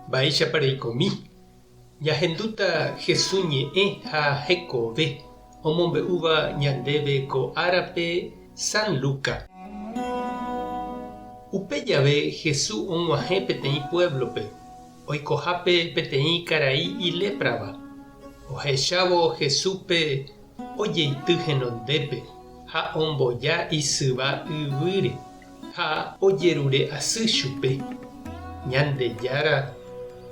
Mba'éichapa reikomi? Ñahendúta Hesu ñe'ẽ ha hekove omombe'úva ñandéve ko árape San Luca. Upe jave Hesu og̃uahẽ peteĩ puévlope, oikohápe peteĩ karai iléprava. Ohechávo Hesúpe ojeity henondépe ha omboja isyva yvýre. Ha ojerure asy chupe, Ñandejára,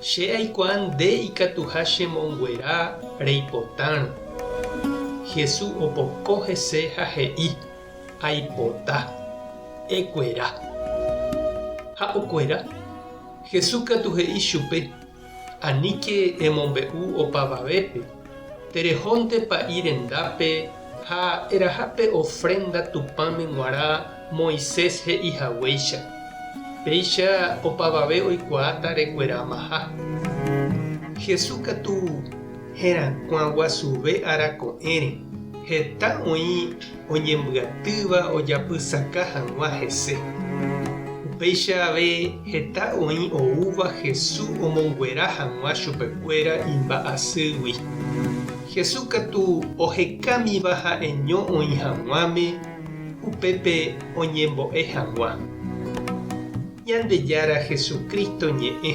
che aikuaa nde ikatuha chemonguera reipotárõ. Jesús opoko hese ha he'i, Aipota. Ekuera. Ha okuera. Jesús katu he'i chupe, Aníke emombe'u opavavépe, terehónte pa'i rendápe ha eraha pe ofrénda Tupãme g̃uarã Moisés he'i haguéicha. Péicha opavave oikuaáta rekueramaha. Jesús katu herakuã guasuve arako'ẽre, heta oĩ oñembyatýva ojapysaka hag̃ua hese. Upéicha ave heta oĩ oúva Jesús omonguera hag̃ua chupekuéra imba'asýgui. Jesús katu ohekámiva ha'eño oĩ hag̃uáme upépe oñembo'e hag̃ua. Ñandejára Jesucristo ñe'ẽ.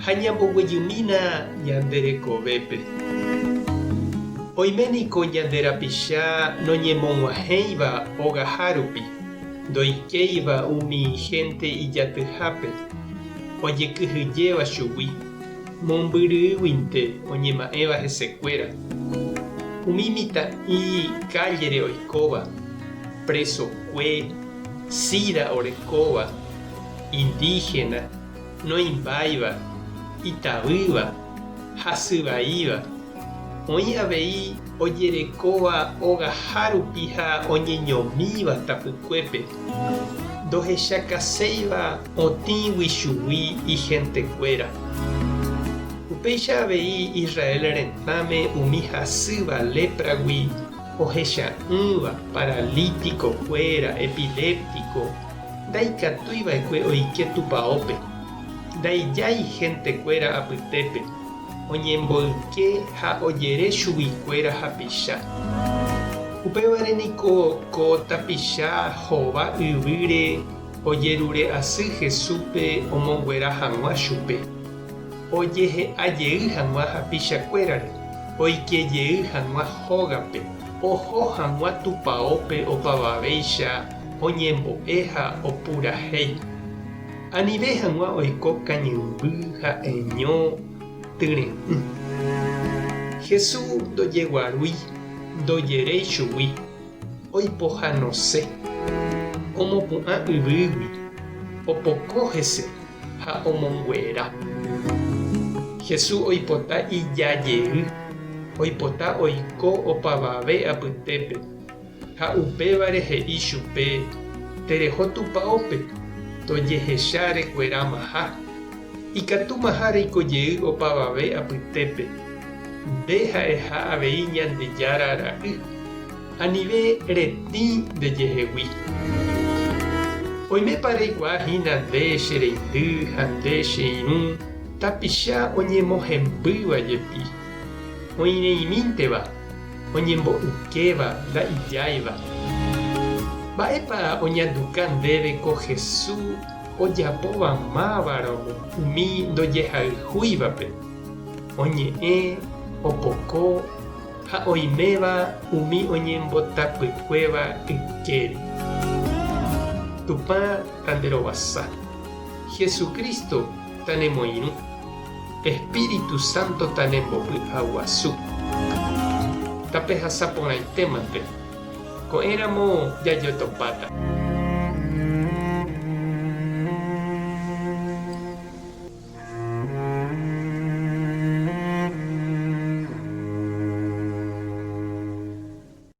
Ha ñamboguejymína ñande rekovépe. Oime niko ñande rapicha noñemog̃uahẽiva ogaha rupi, ndoikéiva umi hénte ijatyhápe, ojekyhyjéva chugui, mombyrýguinte oñema'ẽva hesekuéra. Umi mitã'i kállere oikóva, presokue, Sida orekóva, indígena, noĩmbáiva, itavýva, hasyvaíva. Oĩ avei ojerekóva ogaha rupi ha oñeñomíva tapykuépe, ndohechakaséiva otĩgui chugui ihentekuéra. Upéicha avei Israel retãme umi hasýva lépragui Ohecha'ỹva, paralítiko-kuéra, epiléptiko, ndaikatúi va'ekue oike tupaópe, ndaijái héntekuéra apytépe, oñemboyke ha ojere chuguikuéra hapicha. Upévare niko ko tapicha hova yvýre ojerure asy Jesúspe omonguera hag̃ua chupe. Ojehe'a jey hag̃ua hapichakuérare, oike jey hag̃ua hógape, oho hag̃ua tupaópe opavavéicha oñembo'e ha opurahéi. Anive hag̃ua oiko kañymby ha'eño tyre'ỹ. Jesús ndojeguarúi, ndojeréi chugui, oipohãnose, omopu'ã yvýgui, opoko hese. ha omonguera. Jesús oipota ija jey, oipota oiko opavave apytépe, ha upévare he'i chupe, Tereho tupaópe, tojehecha rekuerámaha, ikatúmaha reiko jey opavave apytépe, nde ha'eha avei Ñandejára ra'y. Anive retĩ ndejehegui. Oimépa reikuaa hína nde che reindy ha nde che irũ tapicha oñemohembýva jepi, oĩreimínteva, oñembo'ykéva nda'ijáiva. Mba'épa oñanduka ndéve ko Hesu ojapóva mávaramo umi ndojehayhúivape? Oñe'ẽ, opoko, ha oiméva umi oñembotapykuéva ykére. Tupã tanderovasa. Jesucristo tanemoirũ. Espíritu Santo tanembopy'aguasu. Tapehasa porãitémante. Ko'ẽramo jajotopáta.